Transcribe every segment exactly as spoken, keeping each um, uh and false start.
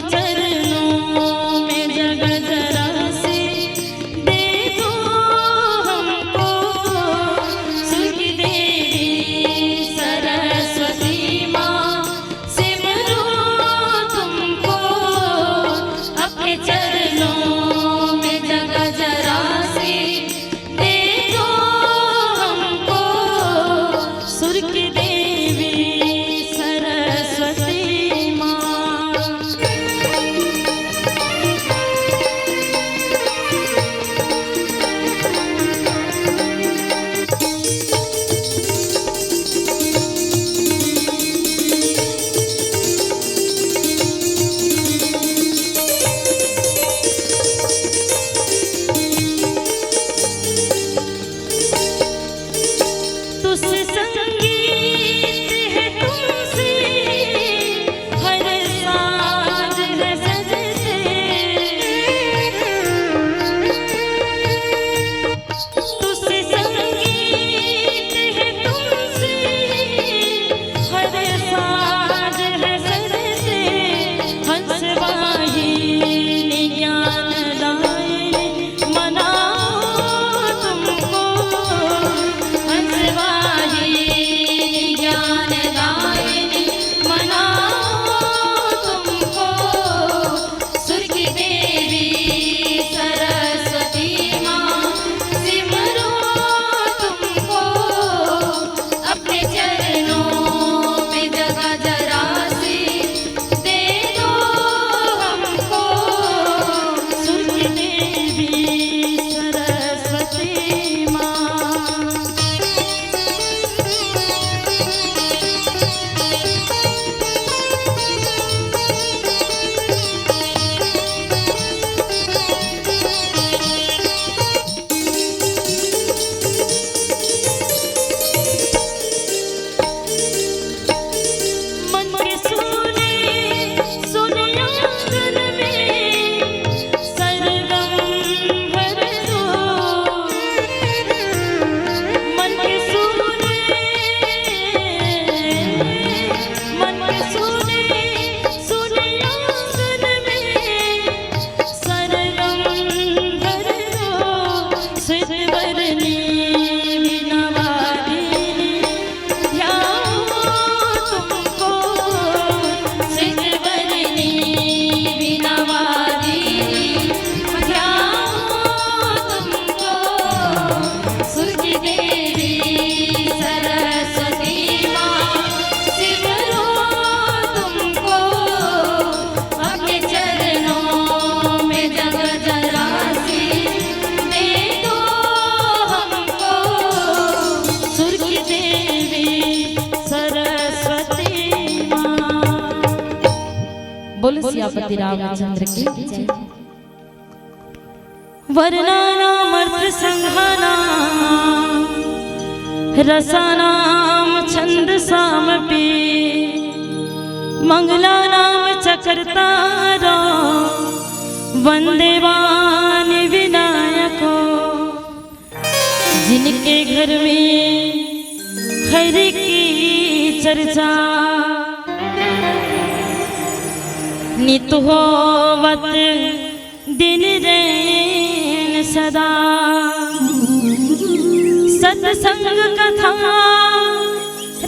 चरणों में जगह जरा से दे दो हमको, सुर की देवी सरस्वती माँ, सिमरो तुमको, अपने चरणों में जगह जरा से दे दो हमको, सुर की देवी सरस्वती माँ। तुझसे संगीत है, तुमसे हर साज है सजते। तुझसे संगीत है, तुमसे हर साज है सजते। हंस वाहिनी ज्ञान दायिनी मनाओ तुमको, हंस वाहिनी ज्ञान दायिनी मनाओ तुमको, सुर की देवी सरस्वती माँ, सिमरो तुमको, अपने चरणों में जगह जरा सी दे दो हमको, सुर की देवी सरस्वती माँ। मन के सोने, सोने आंगन में सरगम भर दो। मन के सोने, मन के सोने, सोने आंगन में सरगम भर दो, श्वेत वरनी वीणा वादिनी ध्याओ तुमको, श्वेत वरनी वीणा वादिनी ध्याओ तुमको, सुर की देवी सरस्वती माँ, सिमरो तुमको, अपने चरणों में जगह जरा सी दे दो हमको, सुर की देवी सरस्वती माँ। बोल सियापति रामचंद्र की जय। वर्णानामर्थसङ्घानां रसानां छन्दसामपि। मङ्गलानां च कर्तारं वन्दे वाणिविनायकम्। जिनके घर में खैर की चर्चा नित होवत दिन रैन सदा। सत्संग कथा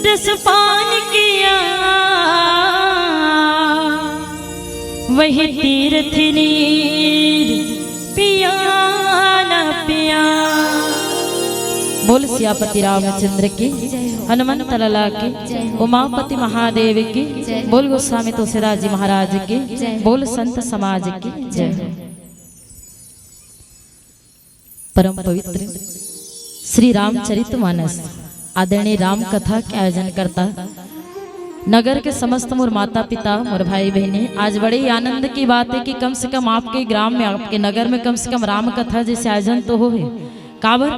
रस पान किया, वही तीर्थ नीर पिया न पिया। बोल सियापति रामचंद्र की, हनुमंत लाला की, उमापति महादेव की, बोल गोस्वामी तुलसीदास जी महाराज की, बोल संत समाज की जय। परम पवित्र श्री रामचरित मानस आदरणीय राम कथा के आयोजन करता नगर के समस्त मोर माता पिता, मोर भाई बहिनी, आज बड़े ही आनंद की बात है कि कम से कम आपके ग्राम में, आपके नगर में कम से कम राम कथा जैसे आयोजन तो होहे। काबर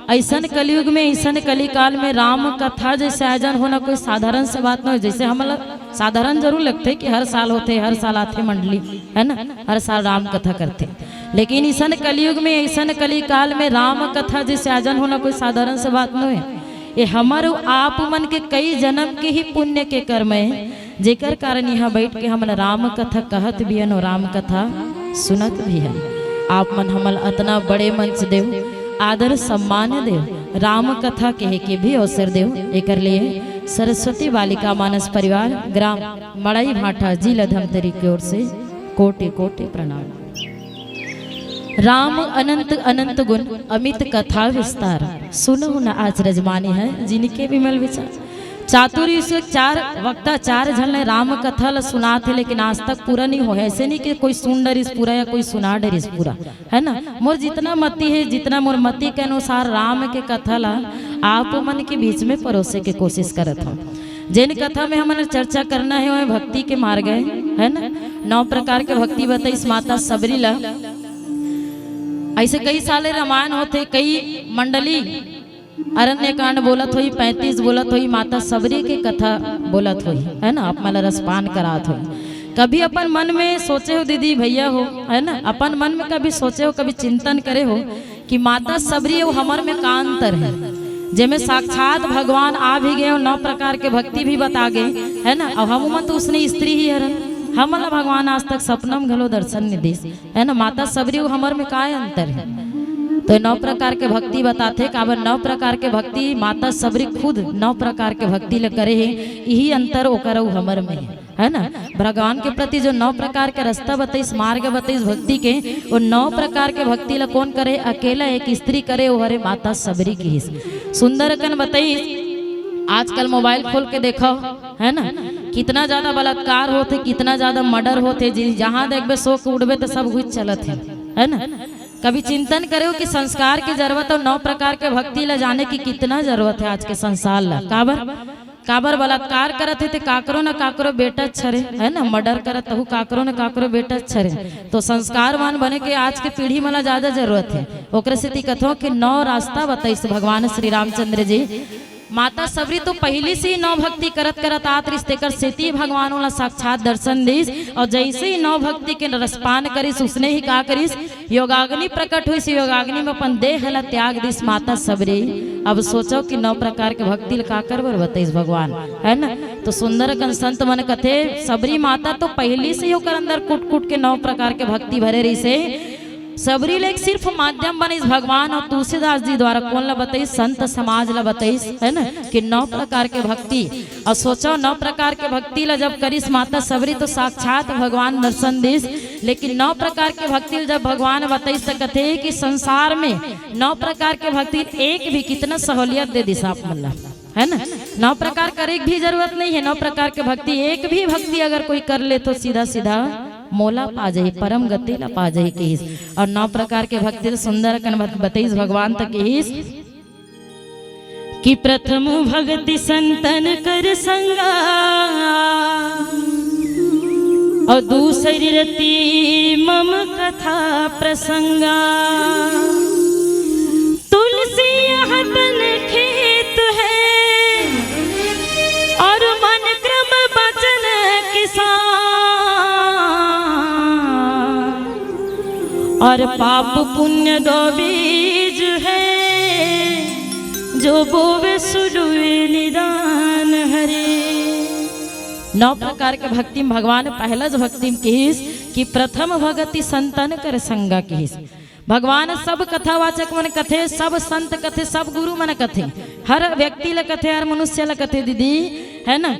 अइसन कलयुग में, अइसन कलिकाल में राम कथा जैसे आयोजन होना कोई साधारण से बात नोहे। जैसे हमला साधारण जरूर लगथे कि हर साल होथे, हर साल आथे मंडली, है ना, हर साल राम कथा करथे, लेकिन अइसन कलयुग में, अइसन कलिकाल में राम कथा जैसे आयोजन होना कोई साधारण से बात नोहे। ये हमर अउ आप मन के कई जन्म के ही पुण्य के कर्म है जेकर कारण इहाँ बइठ के हमन राम कथा कहत भी हन अउ राम कथा सुनत भी हन। आप मन हमन अतना बड़े मंच देव, आदर सम्मान देव, राम कथा कहे के भी अवसर देव। एकर लिए सरस्वती बालिका मानस परिवार, ग्राम मड़ई भाठा, जिला धमतरी के ओर से कोटि कोटि प्रणाम। राम अनंत अनंत गुण, अमित कथा विस्तार। सुनहु न अचरज मानिहैं, जिनके विमल विचार। चातुर ईश्वर चार वक्ता, चार झन ने राम कथा ल सुनात हे, लेकिन आज तक पूरा नहीं होय। ऐसे नहीं कि कोई सुन डरिस पूरा या कोई सुना डरिस पूरा, है ना? मोर जितना मति हे, जितना मोर मति के अनुसार राम के कथा ल आप मन के बीच में परोसे के कोशिश करत हौं। जेन कथा में हमन चर्चा करना हे, ओह भक्ति के मार्ग हे, है ना? नौ प्रकार के भक्ति बतइस माता सबरी ला। ऐसे कई सारे रामायण होथे, कई मंडली अरण्य कांड बोलत होही, पैंतीस बोलत होही, माता सबरी के कथा बोलत होही, है ना? आप मन ला रसपान करात होही। कभी अपन मन में सोचे हो दीदी भैया हो, है ना, अपन मन में कभी सोचे हो, कभी चिंतन करे हो कि माता सबरी अउ हमर में का अंतर हे, जेमे साक्षात भगवान आ भी गे अउ नौ प्रकार के भक्ति भी बता गे, है ना? अउ हम मन तो उसने स्त्री ही हरन, हमन ला भगवान आज तक सपना में घलो दर्शन नहीं दिस, है ना? माता सबरी अउ हमर में का अंतर हे? तो नौ प्रकार के भक्ति बताथे, काबर नौ प्रकार के भक्ति माता सबरी खुद नौ प्रकार के भक्ति ल करे हे, इही अंतर ओकर अउ हमर में हे। है ना? भगवान के प्रति जो नौ प्रकार के रास्ता बतइस, मार्ग बतइस भक्ति के, वो नौ प्रकार के भक्ति ला कोन करे? अकेला एक स्त्री करे, वो हरे माता सबरी किहिस। सुंदर अकन बतइस, आजकल मोबाइल खोल के देखव, है ना, कितना ज्यादा बलात्कार होथे, कितना ज्यादा मर्डर होथे, जहां देखबे सो के उठबे तो सब कुछ चलत हे, है ना? कभी चिंतन करेव कि संस्कार के जरूरत अउ नौ प्रकार के भक्ति ला जाने की कितना जरूरत हे आज के संसार ला। काबर काबर बलात्कार करत हे ते काकरो न काकरो बेटा छरे, है ना, मर्डर करत तहु काकरो न काकरो बेटा छरे। तो संस्कारवान बने के आज के पीढ़ी मन ला ज्यादा जरूरत हे। ओकरे सेती कथों कि नौ रास्ता बतइस भगवान श्री रामचंद्र जी। माता सबरी तो पहिली से ही नौ भक्ति करत करत आत रिहिस, तेकर सेती भगवान ओला साक्षात दर्शन दिस। अउ जइसे ही नौ भक्ति के रसपान करिस, उसने ही का करिस, योगाग्नि प्रकट होइस, योगाग्नि में अपन देह ला त्याग दिस माता सबरी। अब सोचव कि नौ प्रकार के भक्ति ला काकर बर बतइस भगवान, है ना? तो सुंदर अकन संत मन कथे, सबरी माता तो पहिली से ही ओकर अंदर कुट कुट के नौ प्रकार के भक्ति भरे रहिसे। सबरी ले एक सिर्फ माध्यम बनिस भगवान अउ तुलसीदास जी द्वारा कोन ला बतइस? संत समाज ला बतइस, है ना, कि नौ प्रकार के भक्ति। अउ सोचव, नौ प्रकार के भक्ति ला जब करिस माता सबरी तो साक्षात भगवान दर्शन दिस। लेकिन नौ प्रकार के भक्ति जब भगवान बतइस त कथे कि संसार में नौ प्रकार के भक्ति एक भी कितना सहूलियत दे दिस आप मन ला, है ना? नौ प्रकार करे के भी जरूरत नहीं हे। नौ प्रकार के भक्ति, एक भी भक्ति अगर कोई कर ले तो सीधा सीधा मोला पा जाही, परम गति ला पा जाही किहिस। अउ नौ प्रकार के भक्ति ल सुंदर अकन बत-, बतइस भगवान त किहिस कि प्रथम भगति संतन कर संगा, अउ दूसरी रति मम कथा प्रसंगा। तुलसी यह तन खेत है, अउ मन क्रम बचन किसान। अउ पाप पुण्य दो बीज है, जो बोवे सो लुए निदान हरे। नौ प्रकार के भक्ति में भगवान पहला जो भक्ति में किहिस कि प्रथम भगति संतन कर संगा किहिस। भगवान सब कथावाचक मन कथे, सब संत कथे, सब गुरु मन कथे, हर व्यक्ति ल कथे, हर मनुष्य ल कथे दीदी, है ना,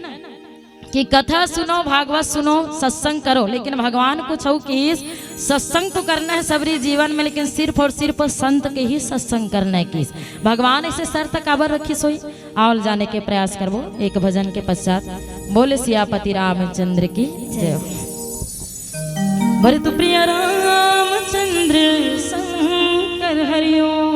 कि कथा सुनो, भागवत सुनो, सत्संग करो। लेकिन भगवान कुछ अउ किहिस, सत्संग तो करना है सबरी जीवन में, लेकिन सिर्फ अउ सिर्फ संत के ही सत्संग करना हे किहिस। भगवान ऐसे शर्त काबर रखिस होही, आव ल जाने के प्रयास करबो एक भजन के पश्चात। बोले सियापति रामचंद्र की जय हो। भरत प्रिय रामचंद्र शंकर हरिओम।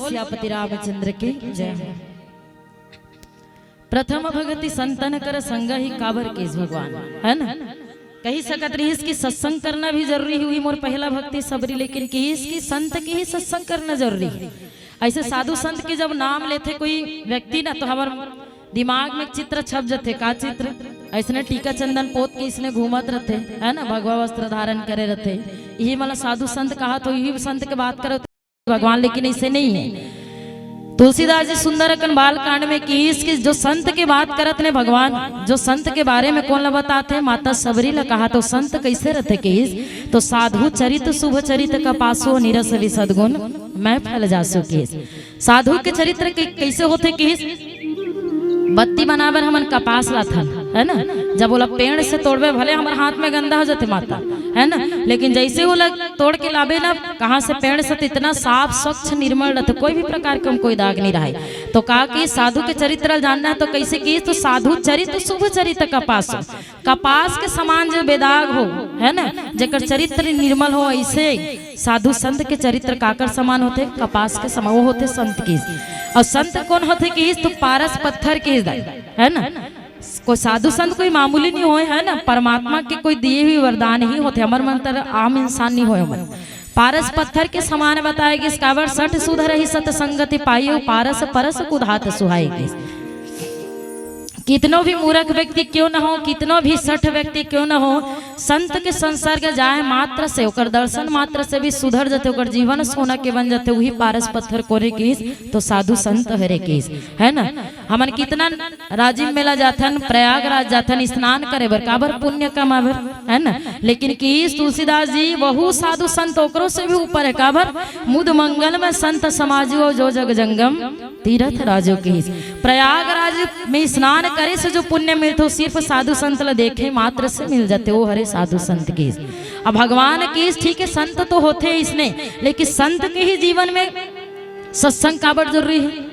सियापति रामचंद्र की जय हो। प्रथम भगति संतन कर संग ही काबर किहिस भगवान, है ना? कहि सकत रहिस कि सत्संग करना भी जरूरी हुई, मोर पहला भक्ति सबरी, लेकिन किहिस कि संत के ही सत्संग करना जरूरी है। ऐसे साधु संत के जब नाम लेथे कोई व्यक्ति ना, तो हमर दिमाग में एक चित्र छप जथे। का चित्र? ऐसने टीका चंदन पोत के इसने घूमत रथे, है ना, भगवा वस्त्र धारण करे रथे, यही मतलब साधु संत कहा, तो यही संत के बात करत भगवान, लेकिन ऐसे नहीं है। तुलसीदास जी सुंदर अकन बाल कांड में किहिस कि जो संत के बात करत ने भगवान, जो संत के बारे में कोन ला बताथे, माता सबरी ला कहा, तो संत कैसे रथे किहिस, तो साधु चरित शुभ चरित कपासो निरस विशद गुण मैं फल जासु किहिस। साधु के चरित्र के कैसे होथे किहिस? बत्ती बनाबर हमन कपास लाथन, है ना? जब ओला पेड़ से तोड़बे, भले हमर हाथ में गंदा हो जाथे माता, है ना, लेकिन जैसे ओला तोड़ के लाबे ना, कहाँ से पेड़ से, तो इतना साफ स्वच्छ निर्मल रहथे, कोई भी प्रकार के हम कोई दाग नहीं रहे। तो का कि साधु के चरित्र जानना है, तो कैसे किहिस? तो साधु चरित शुभ चरित कपास, कपास के समान जो बेदाग हो, है ना, जेकर चरित्र निर्मल हो, ऐसे साधु संत के चरित्र काकर समान होथे? कपास के समान, वो होथे संत किहिस। और संत कोन होथे किहिस? तो पारस पत्थर किहिस दाई, है ना। कोई साधु संत कोई मामूली नहीं होय, है ना, परमात्मा के कोई दिए हुए वरदान ही होथे, हमर मन तर आम इंसान नहीं होय मन। पारस पत्थर के समान बताए गिस, काबर सठ सुधर ही सत संगति पाई, पारस परस कुधात सुहाई गिस। कितनो भी मूर्ख व्यक्ति क्यों न हो, कितनो भी सठ व्यक्ति क्यों न हो, संत के संसर्ग जाए मात्र से, ओकर दर्शन मात्र से भी सुधर जथे, ओकर जीवन सोना के बन जथे, वही पारस पत्थर कोने किहिस, तो साधु संत हरे किहिस, है ना। हमन कितना राजिम मेला जाथन, प्रयागराज जाथन स्नान करे बर, काबर? पुण्य कमाबर, है ना। लेकिन किहिस तुलसीदास जी, वहू साधु संत ओकरो से भी ऊपर है, काबर? मुद मंगल में संत समाजो जो जग जंगम तीरथ राजो किहिस। प्रयागराज में स्नान करे से जो पुण्य मिलथे, सिर्फ साधु संत ला देखे मात्र से मिल जाथे, वो हरे साधु संत किहिस। अब भगवान किहिस, ठीक है, संत तो होथे इसने, लेकिन संत के ही जीवन में सत्संग काबर जरूरी है?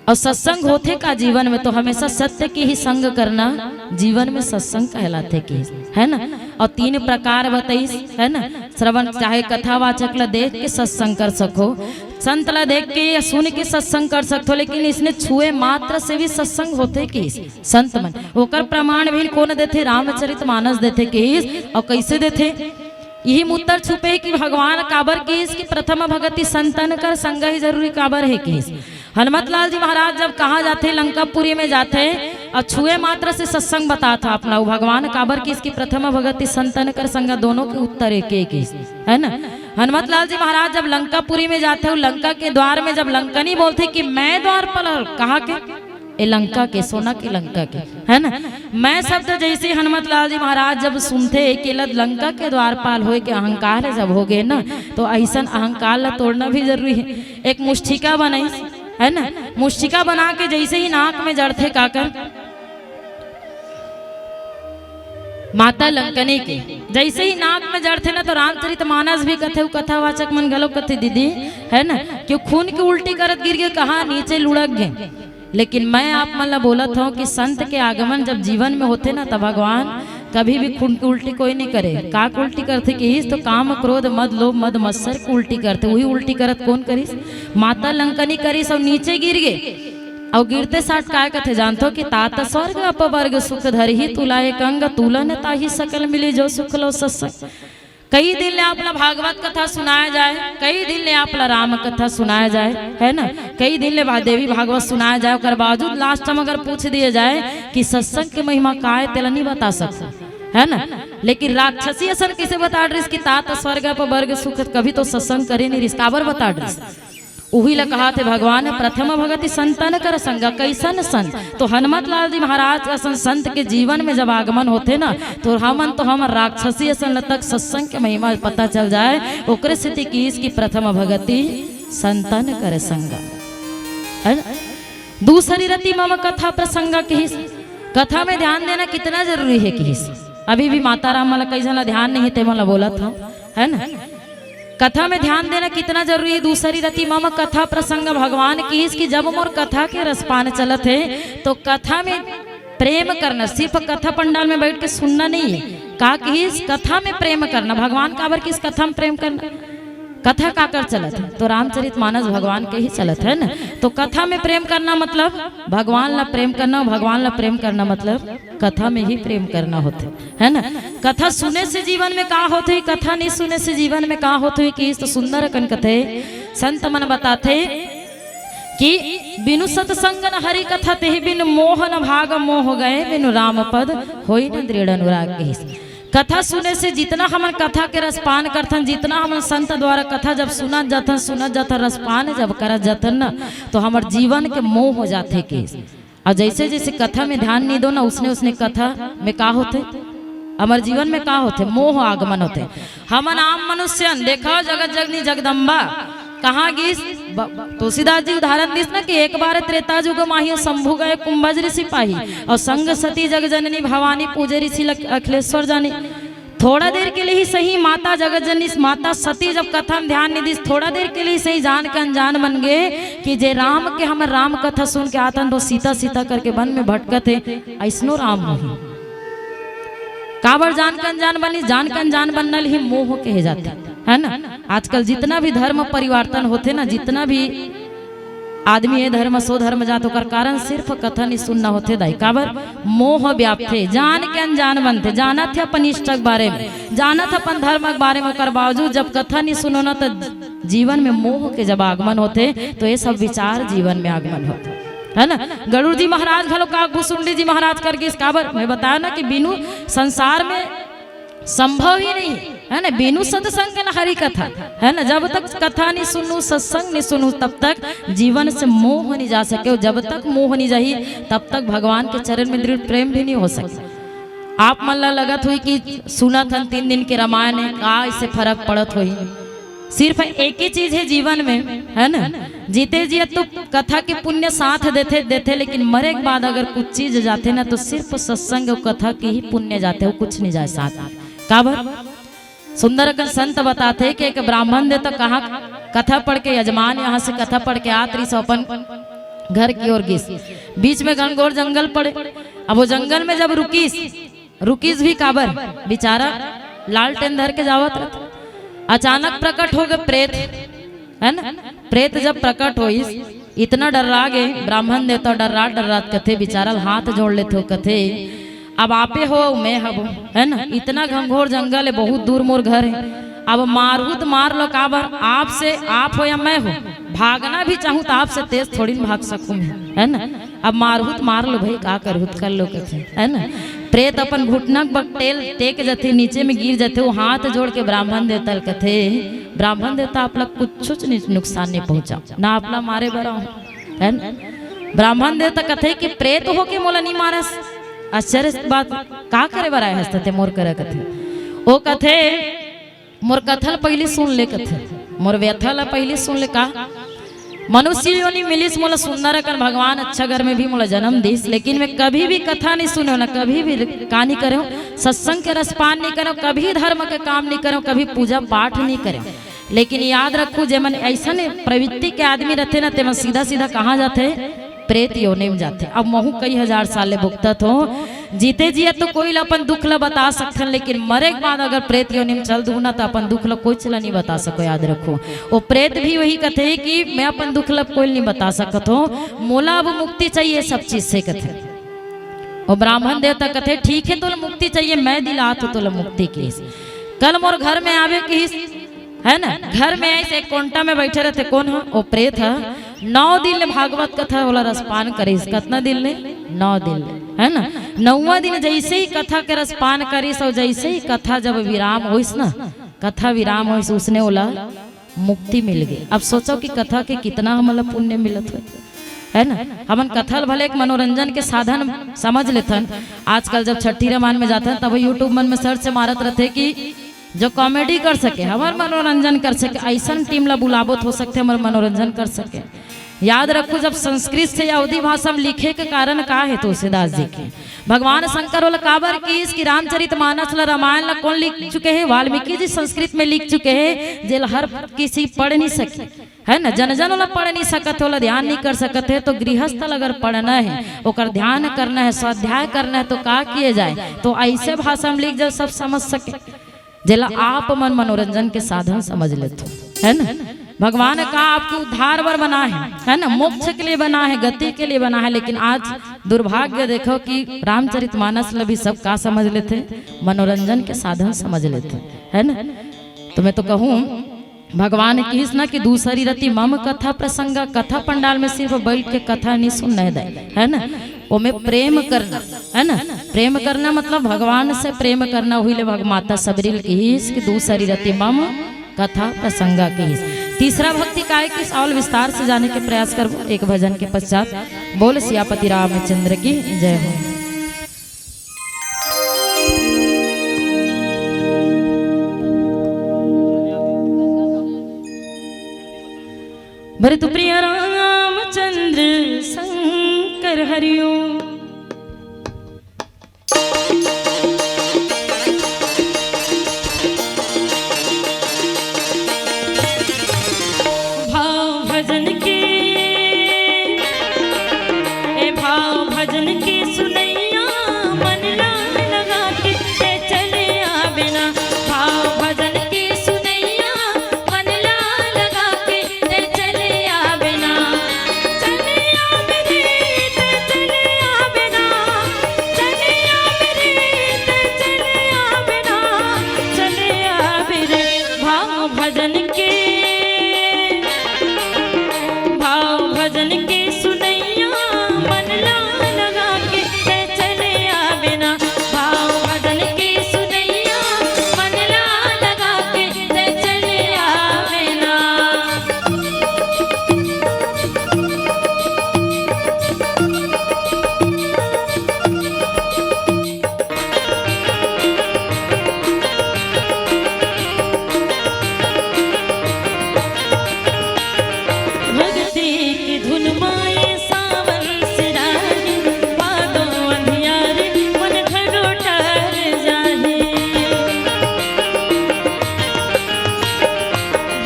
और सत्संग होथे का जीवन में, तो हमेशा सत्य के ही संग करना जीवन में सत्संग कहलाथे किहिस, है ना। और तीन प्रकार बताइस, है ना, श्रवण, चाहे कथावाचक ला देख के सत्संग कर सको, संत ला देख के या सुन के सत्संग कर सकथो, लेकिन इसने छुए मात्र से भी सत्संग होथे किहिस संत मन। ओकर प्रमाण भी कोन देथे? रामचरित मानस देथे किहिस। और कैसे देथे? इही म उत्तर छुपे हे कि भगवान काबर किहिस कि प्रथम भगति संतन कर संग ही जरूरी काबर हे किहिस। हनुमत लाल जी महाराज जब कहाँ जाथे, लंकापुरी में जाथे, और छुए मात्र से सत्संग बताथे अपना, वो भगवान काबर किहिस कि प्रथम भगति संतन कर संग, दोनों के उत्तर एक एक हे, है ना। हनुमत लाल जी महाराज जब लंकापुरी में जाथे, वो लंका के द्वार में जब लंकनी बोलथे कि मैं द्वारपाल हँव, कहाँ के? ए लंका के, सोना के लंका के, है ना। मैं शब्द जैसे हनुमत लाल जी महाराज जब सुनथे कि लद लंका के द्वारपाल होय के अहंकार जब हो गए ना, तो ऐसन अहंकार ला तोड़ना भी जरूरी है। एक मुष्टिका बनाइस, है ना, मुष्टिका बना के जैसे ही नाक में जड़थे, का कर? माता लंकनी के जैसे ही नाक में जड़थे ना, तो रामचरित मानस भी कथे, उ कथावाचक मन घलो कथे दीदी, है ना, कि खून के उल्टी करत गिर गे, कहाँ नीचे लुढ़क गे। लेकिन मैं आप मन ला बोलत हँव कि संत के आगमन जब जीवन में होथे ना, तब भगवान कभी भी खून के उल्टी कोई नहीं करे। का के उल्टी करथे किहिस, तो काम, क्रोध, मद, लोभ, मद, मत्सर के उल्टी करथे। वही उल्टी करत कोन करिस? माता लंकनी करिस और नीचे गिर गे। अउ गिरते साठ काय कथे जानथो कि तात स्वर्ग अपवर्ग सुख धरही तुला एक अंग, तुला न ताही सकल मिली जो सुख लो सत्संग। कई दिन ले आप ला भागवत कथा सुनाया जाए, कई दिन ले आप ला राम कथा सुनाया जाए, है ना, कई दिन ले भा-, देवी भागवत सुनाया जाए, ओकर बावजूद last में अगर पूछ दिए जाए कि सत्संग के महिमा का हे, तेला नहीं बता सकता, है ना। लेकिन राक्षसी असन कैसे बता डरिस कि तात स्वर्ग अपवर्ग सुख, कभी तो सत्संग करे नहीं रिस, काबर बता डरिस? उही ला कहाथे भगवान, प्रथम भगति संतन कर संग। कैसन संत? तो हनुमत लाल जी महाराज असन संत के जीवन में जब आगमन होथे ना, तो हमन तो हम राक्षसी असन ल तक सत्संग के महिमा पता चल जाए। ओकरे सेती किहिस कि प्रथम भगति संतन कर संग, है ना? दूसरी रति मम कथा प्रसंग किहिस। कथा में ध्यान देना कितना जरूरी हे किहिस। अभी भी माता राम मन ला कई झन ला ध्यान नहीं हे, ते मन ला बोलत हँव, है ना? कथा में ध्यान देना कितना जरूरी हे। दूसरी रति मम कथा प्रसंग, भगवान किहिस कि जब मोर कथा के रसपान चलत हे, तो कथा में प्रेम करना, सिर्फ कथा पंडाल में बैठ के सुनना नहीं हे। का किहिस? कथा में प्रेम करना। भगवान काबर किहिस कथा में प्रेम करना? कथा काकर चलत हे? तो रामचरित मानस भगवान के ही चलत हे ना। तो कथा में प्रेम करना मतलब भगवान ला प्रेम करना, भगवान ला प्रेम करना मतलब कथा में ही प्रेम करना होथे, है ना? कथा सुने से जीवन में का होथे, कथा नहीं सुने से जीवन में का होथे, कि तो सुंदर अकन कथे संत मन बताथे कि बिनु सत्संग न हरि कथा, तेहि बिनु मोह न भाग मोह गए, बिनु राम पद होई न दृढ़ अनुराग कहिस। कथा सुने से जितना हमन कथा के रसपान करथन, जितना हमन संत द्वारा कथा जब सुनत जाथन, सुनत जाथन, रसपान जब करत जाथन ना, तो हमर जीवन के मोह हो जाथे कहिस। अउ जइसे जइसे कथा में ध्यान नहीं दो ना, उसने उसने कथा में का होथे, हमर जीवन में का होथे, मोह आगमन होथे। हमन आम मनुष्यन देखव, जगत जननी जगदम्बा कहाँ गिस? ब-, तुलसीदास जी उदाहरण दिस ना कि एक बार त्रेता जुग माही, शंभु गए कुंभज ऋषि पाही, अउ संग सती जग जननी भवानी, पूजे ऋषि लख-, अखिलेश्वर जानी। थोड़ा देर के लिए ही सही, माता जगत जननी, माता सती जब कथा में ध्यान नहीं दिस, थोड़ा देर के लिए सही जान के अनजान बन गए कि जे राम के हमर राम कथा सुन के आथन, तो सीता सीता करके वन में भटकत हे, अइसनो राम नहीं। काबर जान के अनजान बनी? जान के अनजान बनना ल ही मोह कहे जाथे, है ना? आजकल जितना भी धर्म परिवर्तन होथे ना, जितना भी आदमी ये धर्म सो धर्म जात, ओकर कारण सिर्फ कथा नहीं सुनना होथे दाई। काबर? मोह व्यापथे, जान के अनजान बनथे, जानत हे अपन इष्ट के बारे में, जानत हे अपन धर्म के बारे में, ओकर बावजूद जब कथा नहीं सुनो ना, तो जीवन में मोह के जब आगमन होथे, तो ये सब विचार जीवन में आगमन होथे, है ना? गरुड़ जी महाराज घलो का, भुसुंडी जी महाराज कर गिस। काबर? मैं बताया ना कि बिनु संसार में संभव ही नहीं, है ना? बिनु सत्संग न हरि कथा, है ना? जब तक कथा नहीं सुनू, सत्संग नहीं सुनू, तब तक जीवन से मोह नहीं जा सके। जब तक मोह नहीं जाही, तब तक भगवान के चरण में दृढ़ प्रेम भी नहीं हो सके। आप मन ला लगत होही कि सुनत हन तीन दिन के रामायण हे, का इससे फरक पड़त होही? सिर्फ एक ही चीज हे जीवन में, है ना? जीते जी तो कथा के पुण्य साथ देथे, देथे, लेकिन मरे के बाद अगर कुछ चीज जाथे ना, तो सिर्फ सत्संग अउ कथा के ही पुण्य जाथे, अउ कुछ नहीं जाए साथ। काबर? सुंदर अकन संत बताथे कि एक ब्राह्मण देवता कहाँ कथा पढ़ के, यजमान यहाँ से कथा पढ़ के आत रहिस अपन घर की ओर गिस। बीच में घनघोर जंगल पड़े। अब वो जंगल में जब रुकिस, रुकिस भी काबर, बेचारा लालटेन धर के जावत रहिस। अचानक प्रकट हो गे प्रेत, है ना? प्रेत जब प्रकट होइस, इतना डर्रा गे, ब्राह्मण देवता डर्रात डर्रात कथे, बेचारा ल हाथ जोड़ लेथे, कथे, "अब आपे हो, मैं हबो, है ना? इतना घनघोर जंगल हे, बहुत दूर मोर घर हे। अब मारहू त मार लो, काबर? आपसे, आप हो या मैं हो, भागना भी चाहूँ तो आपसे तेज थोड़ी न भाग सकूँ मैं, है ना? अब मारहू त मार लो भाई, का करहू त कर लो," कथे, है ना? प्रेत अपन घुटना के बल टेक जथे, नीचे में गिर जथे, वो हाथ जोड़ के ब्राह्मण देवता ल कथे, "ब्राह्मण देवता, आप ला कुछ नुकसान नहीं पहुंचा, ना आप ला मारे बर आए हों, है ना?" ब्राह्मण देवता कथे कि "प्रेत होके मोला नहीं मारस, आश्चर्य के बात, का करे बर आए हस ते मोर करा?" कथे, वो कथे, "मोर कथा ल पहिली सुन ले," कथे, "मोर व्यथा ल पहिली सुन ले।" का मनुष्य योनि मिलिस मोला सुंदर अकन, भगवान अच्छा घर में भी मोला जन्म दिस, लेकिन मैं कभी भी कथा नहीं सुने ना, कभी भी का नहीं करे, सत्संग के रसपान नहीं करे, कभी धर्म के काम नहीं करे, कभी पूजा पाठ नहीं करे। लेकिन याद रखू, जेमन ऐसन प्रवृत्ति के आदमी रहते ना, तेमन सीधा सीधा कहाँ जाते? प्रेत योनि में जाथे। अब महू कई हजार साल ले भुगतत हो, जीते जियत तो कोई ला अपन दुख ला बता सकथन, लेकिन मरे के बाद अगर प्रेत योनि में चल दू ना, तो अपन दुख ला कोई ला नहीं बता सको। याद रखो, वो प्रेत भी वही कथे कि "मैं अपन दुख ला कोई नहीं बता सकत हो, मोला अब मुक्ति चाहिए सब चीज से," कथे। वो ब्राह्मण देवता कथे, "ठीक है, तोला मुक्ति चाहिए, मैं दिलात हो तोला मुक्ति," कहिस। "कल मोर घर में आबे," कहिस, है ना, घर में ऐसे एक कोंटा में बैठे रहते, कौन हो? वो प्रेत है। नौ दिन ले भागवत कथा वाला रसपान करिस। कितना दिन ले? नौ दिन ले, है ना। नौवा दिन जैसे ही कथा के रसपान करिस और जैसे ही कथा जब विराम होइस ना, कथा विराम होइस, उसने बोला, "मुक्ति मिल गई।" अब सोचो कि कथा के कितना हमला पुण्य मिलत हो, है ना। हमन कथा ल भले एक मनोरंजन के साधन समझ लेथन। आजकल जब छठी रामायण में जाथन, तब YouTube मन में सर्च मारत रहते कि जो कॉमेडी कर सके, हमर मनोरंजन कर सके, ऐसन टीम ला बुलाबो त हो सकथे हमर मनोरंजन कर सके। याद रखो, जब संस्कृत से अवधी भाषा में लिखे के कारण का है तुलसीदास जी के? भगवान शंकर वाला काबर किस कि रामचरित मानस ला, रामायण ला कौन लिख चुके हैं? वाल्मीकि जी संस्कृत में लिख चुके हैं, जेला हर किसी पढ़ नहीं सके, है ना, जन जन वाला पढ़ नहीं सकत, वाला ध्यान नहीं कर सकत है। तो गृहस्थ ला अगर पढ़ना है, ओकर ध्यान करना है, स्वाध्याय करना है, तो का किए जाए? तो ऐसे भाषा में लिख जाए, सब समझ सके। जेला आप मन मनोरंजन के साधन समझ लेथो। है ना? भगवान का आपके उद्धार बर बना है, है ना? मोक्ष के लिए बना है, गति के लिए बना है। लेकिन आज दुर्भाग्य देखो कि रामचरितमानस ल भी सब का समझ लेथे, मनोरंजन के साधन समझ लेथे, है ना? तो मैं तो कहूँ, भगवान किहिस ना कि दूसरी रति मम कथा प्रसंगा, कथा पंडाल में सिर्फ बैठ के कथा नहीं सुनना है, है ना? ओमे प्रेम करना, है ना? प्रेम करना मतलब भगवान से प्रेम करना। हुई ले भग-, माता सबरी ल किहिस कि दूसरी रति मम कथा प्रसंगा किहिस। तीसरा भक्ति काय किहिस, अउ विस्तार से जाने के प्रयास करबो एक भजन के पश्चात। बोल सियापति रामचंद्र की जय हो। भरत प्रिय रामचंद्र शंकर हरिओ। भाव भजन के, ए भाव भजन के सुनैया, मन ला लगा के ते चले आवे ना। भाव भजन के सुनैया, मन ला लगा के ते चले आवे ना। चले आवे रे, ते चले आवे ना। चले आवे रे, ते चले आवे ना। चले आवे रे, भाव भजन के, भाव भजन के सुनैया, मन ला लगा के ते चले आवे ना। भाव भजन के सुनैया, मन ला लगा के ते चले आवे ना। भक्ति की धुन माए सावन सिराही, भादो अंधियारी मन घलो टहर जाही।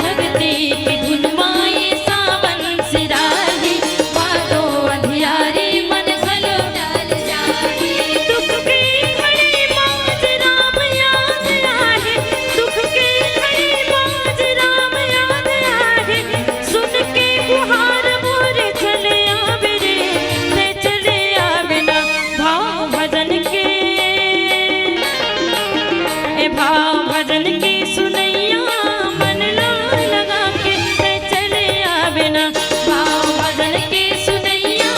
भक्ति की धुन माए सावन सिराही, भादो अंधियारी मन घलो टहर जाही। दुख के घड़ी माज राम याद आही, दुख के घड़ी माज राम याद आही। सुन के पुहार मोर चले आवे रे, ते चले आवे ना। भाव भजन के, ए भाव भजन के सुनैया, मन ला लगा के ते चले आवे ना। भाव भजन के सुनैया,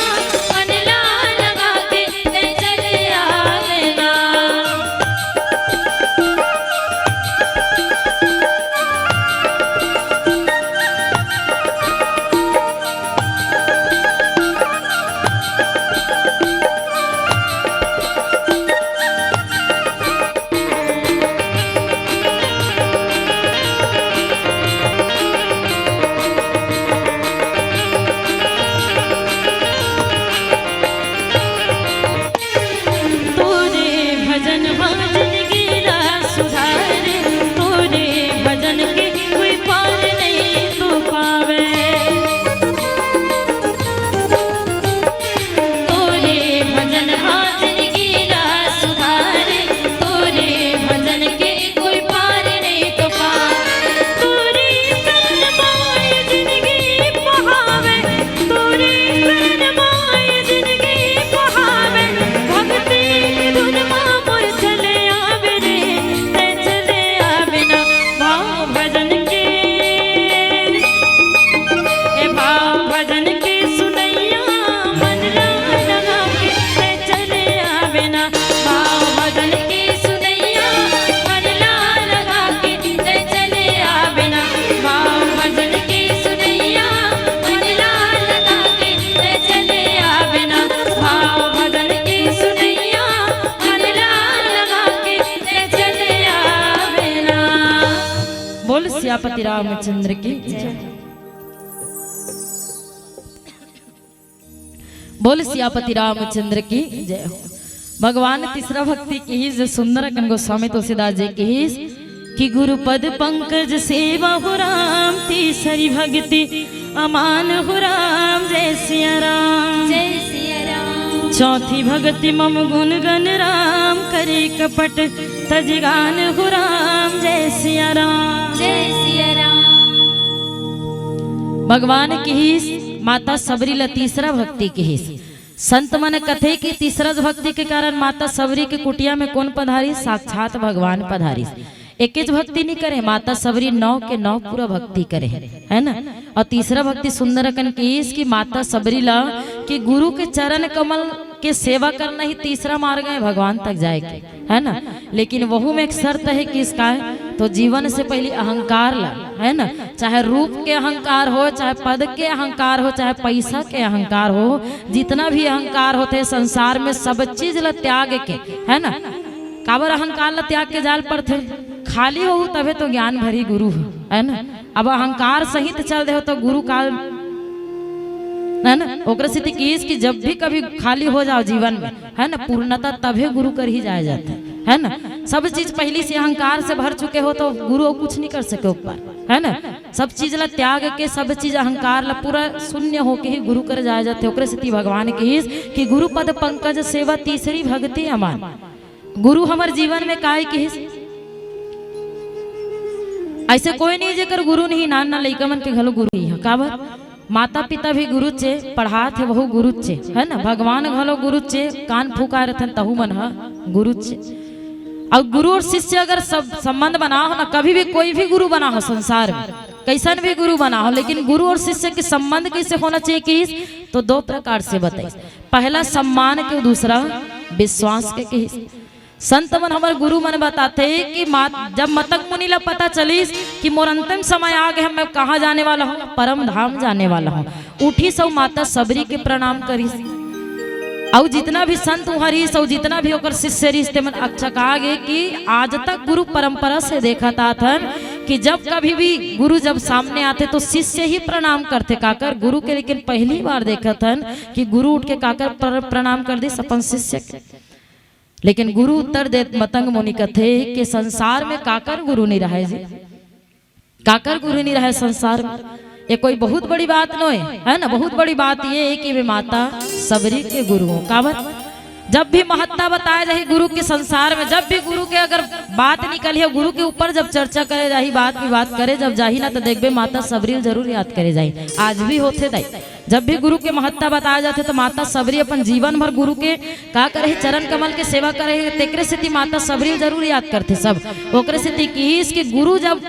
मन ला लगा के ते चले आवे ना। तोरे भजन हा जिनगी ला सुधारे, तोरे भजन के कोई पार नहीं तो पावे। तोरे भजन हा जिनगी ला सुधारे, तोरे भजन के कोई पार नहीं तो पावे। तोरे शरण माय जिनगी पहावे, तोरे शरण माय जिनगी पहावे। भक्ति की धुन मा मोर चले आवे रे, ते चले आवे ना। भाव भजन के, ए भाव भजन के सुनैया, मन ला लगा के ते चले आवे ना। भाव भजन के सुनैया, मन ला लगा के ते चले आवे ना। भाव भजन के सुनैया, मन ला लगा के ते चले आवे ना। भाव भजन के सुनैया, मन ला लगा के ते चले आवे ना। बोल सियापति रामचंद्र की जय। बोल सियापति रामचंद्र की जय हो। भगवान तीसरा भक्ति किहिस, जो सुंदर अकन गोस्वामी तुलसीदास जी किहिस कि गुरु पद पंकज सेवा हो राम, तीसरी भक्ति अमान हो राम, जय सिया राम। जय सिया राम। चौथी भक्ति मम गुण गण राम, करे कपट तज गान हो राम, जय सिया राम। जय सिया राम। भगवान किहिस, माता सबरी ला तीसरा भक्ति किहिस। संत मन कथे कि तीसरा भक्ति के कारण माता सबरी के कुटिया में कोन पधारिस? साक्षात भगवान पधारिस। एकेच भक्ति नहीं करे, माता सबरी नौ के नौ पूरा भक्ति करे, है ना? और तीसरा भक्ति सुंदर अकन किहिस कि माता सबरी ला कि गुरु के चरण कमल के सेवा करना ही तीसरा मार्ग है भगवान तक जाए के, है ना? लेकिन वहू में एक शर्त है कि इसका है, तो जीवन से पहले अहंकार ला, है ना? चाहे रूप के अहंकार हो, चाहे पद के अहंकार हो, चाहे पैसा के अहंकार हो, जितना भी अहंकार होथे संसार में, सब चीज ला त्याग के, है ना? काबर अहंकार ला त्याग के जाल पड़थे? खाली हो तभे तो ज्ञान भरी गुरु हो, है ना? अब अहंकार सहित चल दे हो तो गुरु काल, है ना? ओकरे सेती किहिस कि जब भी कभी खाली हो जाओ जीवन में, है ना, पूर्णता तभे गुरु कर ही जाया जाता है, है ना? सब चीज पहली से अहंकार से भर चुके हो तो गुरु और कुछ नहीं कर सके ऊपर, है ना? सब चीज ला त्याग के, सब चीज अहंकार ला पूरा शून्य होके ही गुरु कर जाया जाते। ओकरे सेती भगवान किहिस कि गुरु पद पंकज सेवा तीसरी भक्ति अमान। गुरु हमर जीवन में काय किहिस? ऐसे कोई नहीं जेकर गुरु नहीं, नान नान लइका मन के घलो गुरु नहीं है। काबर? माता पिता भी गुरुचे, पढ़ात हे वहू गुरुचे, है ना? भगवान घलो गुरुचे, कान फुकाय रथन तहू मन ह गुरुचे। और गुरु और शिष्य अगर सब संबंध बना हो ना, कभी भी कोई भी गुरु बना हो संसार में, कैसन भी गुरु बना हो, लेकिन गुरु और शिष्य के संबंध कैसे होना चाहिए किहिस, तो दो प्रकार से बताइस। पहला सम्मान के, दूसरा विश्वास के किहिस। संत मन, हमर गुरु मन बताथे कि मात-, जब मतंग मुनि ला पता चलिस कि मोर अंतिम समय आ गए, मैं कहाँ जाने वाला हूँ, परम धाम जाने वाला हूँ, उठिस अउ माता सबरी के प्रणाम करिस। अउ जितना भी संत उहाँ रिस अउ जितना भी ओकर शिष्य रिस, ते मन अकचका गे कि आज तक गुरु परंपरा से देखत आथन कि जब कभी भी गुरु जब सामने आथे तो शिष्य ही प्रणाम करथे काकर गुरु के, लेकिन पहली बार देखत हन कि गुरु उठ के काकर प्र-, प्रणाम कर दिस अपन शिष्य के। लेकिन गुरु उत्तर देत, मतंग मुनि कथे कि संसार में काकर गुरु नहीं रहे जी, काकर गुरु नहीं रहे संसार में। ये कोई बहुत बड़ी बात नोय, है ना? बहुत बड़ी बात ये है कि वे माता सबरी के गुरु हो। काबर? जब भी महत्ता बताए जाही गुरु के संसार में, जब भी गुरु के अगर बात निकली हो, गुरु के ऊपर जब चर्चा करे जाही, बात विवाद करे जब जाही ना, तो देखबे माता सबरी जरूर याद करे जाही। आज भी होथे दाई, जब भी गुरु के महत्ता बताया जाथे तो माता सबरी अपन जीवन भर गुरु के का करे हे, चरण कमल के सेवा करे हे, तेकरे सेती माता सबरी जरूर याद करथे सब। ओकरे सेती किहिस कि गुरु जब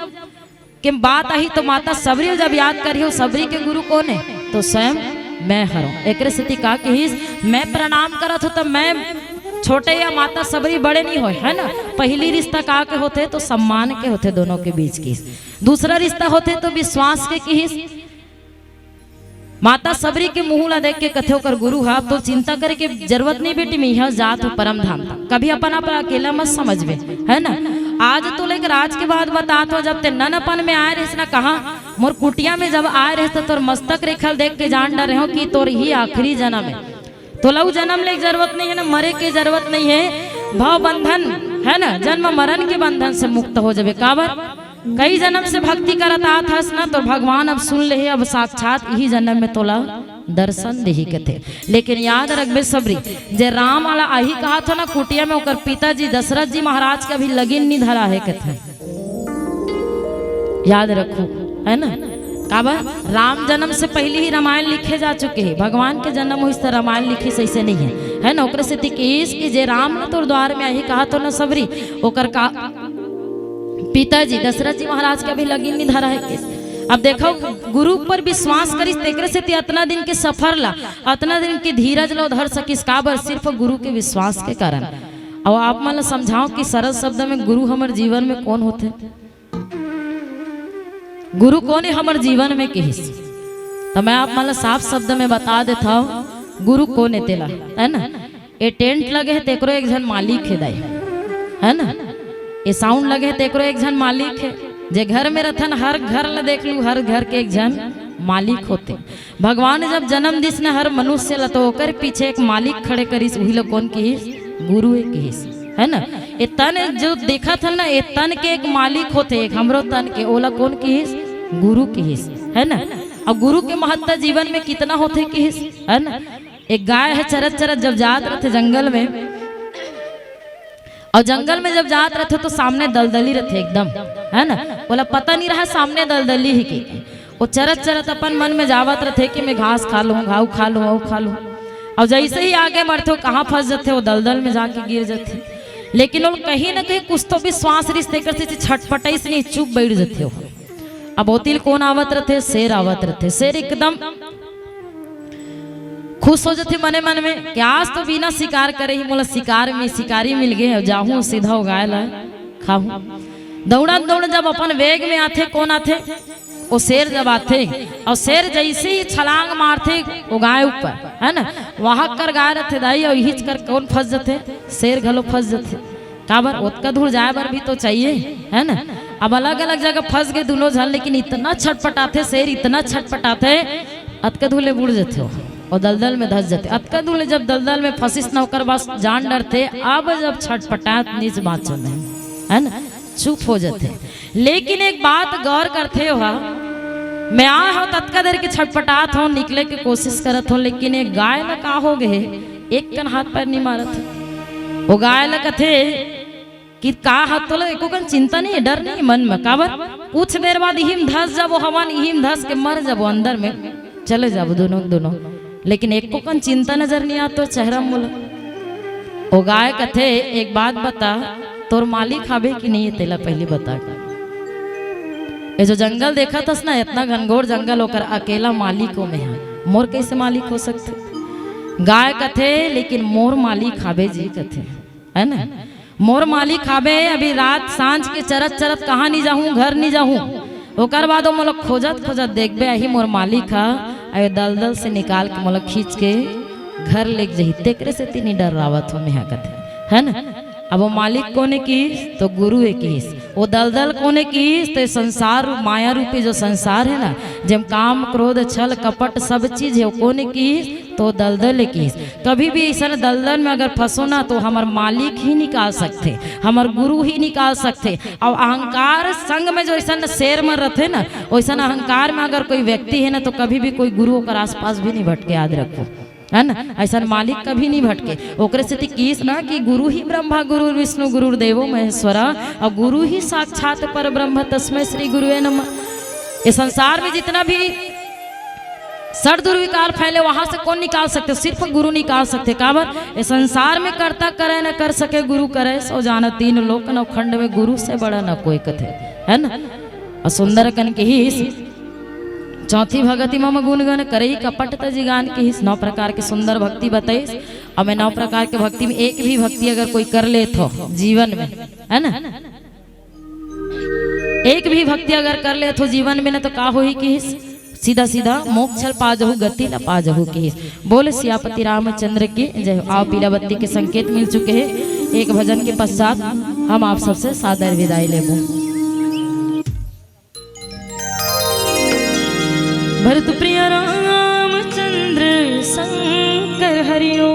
के बात आही तो माता सबरी जब याद करिहो, सबरी के गुरु कोन हे? तो स्वयं मैं हरों। एकरे सेती का किहिस, मैं प्रणाम करत हो तो मैं छोटे या माता सबरी बड़े नहीं होय, है ना? पहली रिश्ता का के होथे? तो सम्मान के होथे दोनों के बीच की। दूसरा रिश्ता होथे तो विश्वास के किहिस। माता सबरी के मुंह ला देख के कथे ओकर गुरु हा, "अब तो चिंता करे के जरूरत नहीं बेटी, मैं यहाँ जात हूँ परम धाम तक।" कभी अपन आप अकेला मत समझबे, है ना? आज तो लेकर आज के बात बतात हो, जब ते ननपन में आए रहिस ना, कहाँ मोर कुटिया में जब आए रहिस तो तोर मस्तक रेखा ल देख के जान डरे हो कि तोर ही आखिरी जन्म है। तोला उ जन्म ले के जरूरत नहीं है ना, मरे के जरूरत नहीं है। भव बंधन, है ना, जन्म मरण के बंधन से मुक्त हो जाबे। काबर? कई जन्म से भक्ति करत आत हस ना, तो भगवान अब सुन ले हे, अब साक्षात इही जन्म में तोला दर्शन देही कथे। लेकिन याद रखबे सबरी, जे राम वाला आही कहा था ना कुटिया में, ओकर पिताजी दशरथ जी महाराज के अभी लगिन नहीं धरा है कथे। याद रखो, है ना? काबर? राम जन्म से पहले ही रामायण लिखे जा चुके हैं। भगवान के जन्म होइस त रामायण लिखिस, ऐसे नहीं है, है ना? ओकरे सेती किहिस कि जे राम न तोर द्वार में आही कहा तो न सबरी, ओकर का पिताजी दशरथ जी महाराज के अभी लगिन नहीं धरा है किस। अब देखो, गुरु पर विश्वास करिस, तेकरे सेती अतना दिन के सफर ला, अतना दिन के धीरज ला धर सकिस। काबर? सिर्फ गुरु के विश्वास के कारण। अब आप मन ला समझाओ कि सरल शब्द में गुरु हमर जीवन में कौन होथे? गुरु कोन हे हमर जीवन में किहिस? त मैं आप मन ला साफ शब्द में बता देथव, गुरु कोन हे तेला, है ना? ए टेंट लगे हे, तेकरो एक झन मालिक हे दाई, है ना? ए साउंड लगे हे, तेकरो एक झन मालिक हे। जे घर में रथन, हर घर ला देख लू, हर घर के एक झन मालिक होथे। भगवान जब जन्म दिस न हर मनुष्य ला, तो ओकर पीछे एक मालिक खड़े करिस, उही ला कोन किहिस? गुरु हे किहिस, है ना? ए तन जो देखत हन ना, ए तन के एक मालिक होथे, एक हमरो तन के, ओला कोन किहिस? गुरु किहिस, है ना? अउ गुरु के महत्ता जीवन में कितना होथे किहिस, है ना? एक गाय हे, चरत चरत जब जात रथे जंगल में, अउ जंगल में जब जात रथे तो सामने दलदली रथे एकदम, है ना? ओला पता नहीं रहा सामने दलदली हे कि वो चरत चरत अपन मन में जावत रथे कि मैं घास खा लूँ, घाव खा लूँ, वो खा लूँ। और जैसे ही आगे बढ़थे, वो कहाँ फंस जथे? वो दलदल में जाके गिर जथे। लेकिन वो कहीं ना कहीं कुछ तो विश्वास रिस तेकर से छटपटाइस नहीं, चुप बैठ जथे वो। अब ओती ल कोन आवत रथे? शेर आवत रथे। शेर एकदम खुश हो जथे मने मन में कि आज तो बिना शिकार करे ही मोला शिकार में शिकारी मिल गए, अब जाहूँ सीधा वो गाय ला खाहूँ। दौड़त दौड़त जब अपन वेग में आथे, कोन आथे? वो शेर जब आथे, और शेर जैसे ही छलांग मारथे वो गाय ऊपर, है ना, वहां कर गाय रथे दाई, और इहिच कर कोन फंस जथे? शेर घलो फंस जथे। काबर? ओतका दूर जाए बर भी तो चाहिए, है ना? अब अलग-अलग जगह फंस गए दोनों झन, लेकिन इतना छटपटाथे शेर, इतना छटपटाथे, अतका दूर ले बुड़ जथे वो, और दलदल में धस जथे। अतका दूर ले जब दलदल में फंसिस ना, ओकर बाद जान डरथे। अब जब छटपटात नीच बाँचो नहीं, है ना, चुप हो जथे। लेकिन एक बात गौर करथे ओहा, मैं आय हव ततका देर के छटपटात हव, निकले के कोशिश करत हव, लेकिन एक गाय ला का हो गए, एक कन हाथ पैर नहीं मारत हे। वो गाय ला कथे कि का हाथ तोला एको कन चिंता नहीं है, डर नहीं है मन में। काबर? कुछ देर बाद इही में धस जाबो हवा में, इही में धस के मर जाबो अंदर में, चले जाबो दोनों दोनों, लेकिन एको कन चिंता नजर नहीं आत तोर चेहरा में मोला। वो गाय कथे, एक बात बता, तोर मालिक हाबे कि नहीं है, तेला पहली बता। ये जो जंगल देखत हस ना, इतना घनघोर जंगल, ओकर अकेला मालिक ओमे है, मोर कैसे मालिक हो सकथे? गाय कथे, लेकिन मोर मालिक हाबे जी कथे, है ना? मोर मालिक हाबे, अभी रात सांझ के चरत चरत कहाँ नहीं जाहूँ, घर नहीं जाहूँ। ओकर बाद वो मोला खोजत खोजत देखबे आही मोर मालिक हा, अउ दलदल से निकाल के मोला खींच के घर लेके जही। तेकरे सेती नहीं डर्रावत हो मेहा कथे, है ना? अब वो मालिक कोने किहिस? तो गुरु हे किहिस। वो दलदल कोने किहिस? तो ये संसार रूप, माया रूपी जो संसार है ना, जेम काम, क्रोध, छल, कपट सब चीज है, वो कोने किहिस? तो दलदल हे किहिस। कभी भी ऐसन दलदल में अगर फंसो ना, तो हमर मालिक ही निकाल सकथे, हमर गुरु ही निकाल सकथे। और अहंकार संग में जो ऐसन शेर मन रथे ना, वैसन अहंकार में अगर कोई व्यक्ति है ना, तो कभी भी कोई गुरु ओकर आसपास भी नहीं भटके, याद रखो, है ना? ऐसन मालिक कभी नहीं भटके। ओकरे सेती किहिस ना कि गुरु ही ब्रह्मा गुरु विष्णु गुरु देवो महेश्वरा, और गुरु ही साक्षात पर ब्रह्म तस्मै श्री गुरुवे नमः। ये संसार में जितना भी सर दुर्विकार फैले, वहां से कौन निकाल सकथे? सिर्फ गुरु निकाल सकथे। काबर? ये संसार में कर्ता करे न कर सके गुरु करे, सो जान तीन लोक नौ खंड में गुरु से बड़ा न कोई कथे, है ना? और सुंदर कन किहिस, चौथी भगति मम गुण गण करई कपट तजि गान किहिस। नौ प्रकार के सुंदर भक्ति बताइस। और मैं नौ प्रकार के भक्ति में एक भी भक्ति अगर कोई कर ले तो जीवन में, है ना, एक भी भक्ति अगर कर ले तो जीवन में ना, तो का होही किहिस? सीधा सीधा मोक्ष ल पा जहू, गति ल पा जहू किहिस। बोल सियापति रामचंद्र की जय। आओ, पीला बत्ती के संकेत मिल चुके हैं। एक भजन के पश्चात हम आप सबसे सादर विदाई लेबो। भरत प्रिय रामचंद्र शंकर हरिओ।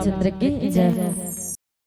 रामचंद्र की जय।